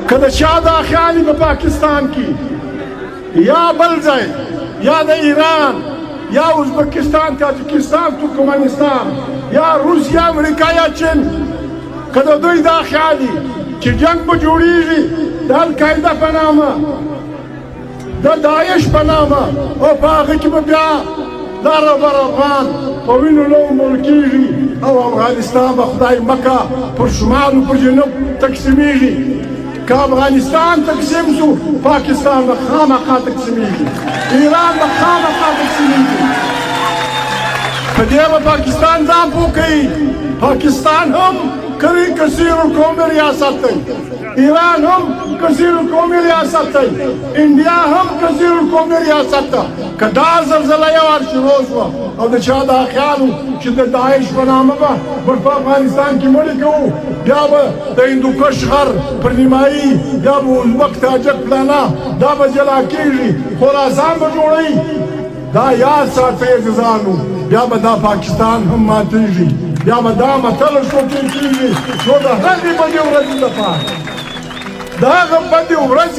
که د چا دا خیال په پاکستان کې یا بل ځای یا د ایران یا ازبکستان، تاجکستان، ترکمنستان یا روسیا، امریکا یا چین، که د دوی دا خیال چې جنگ به جوړیږي د القاعده په نامه، د داعش په نامه، او په هغه کې به بیا لر او بر افغان په وینو لو مړ کېږي او افغانستان به خدای مکه پر شمال او پر جنوب تقسیمیږي، که افغانستان تقسیم شو، پاکستان به خامخا تقسیمیږي، ایران به خامخا تقسیمیږي. په دې به پاکستان ځان پوه کوي. پاکستان هم کری کثیر القومي ریاست دی، ایران هم کثیر القومي ریاست دی، انډیا هم کثیر القومي ریاست ده. که دا زلزله یو وار شروع شوه او د چا دا خیال چې د داعش په نامه به موږ په افغانستان کې مړي کوو، بیا به د هندوکش غر پر نیمایي، بیا به ازبک، تاجک، پلانا دا به جلا کېږي، خراسان به جوړوي، دا یاد ساتئ عزیزانو، بیا به دا پاکستان هم ماتېږي، بیا به دا متل شوکې کېږي. نو د هغې بدې ورځې لپاره، د هغه بدې ورځې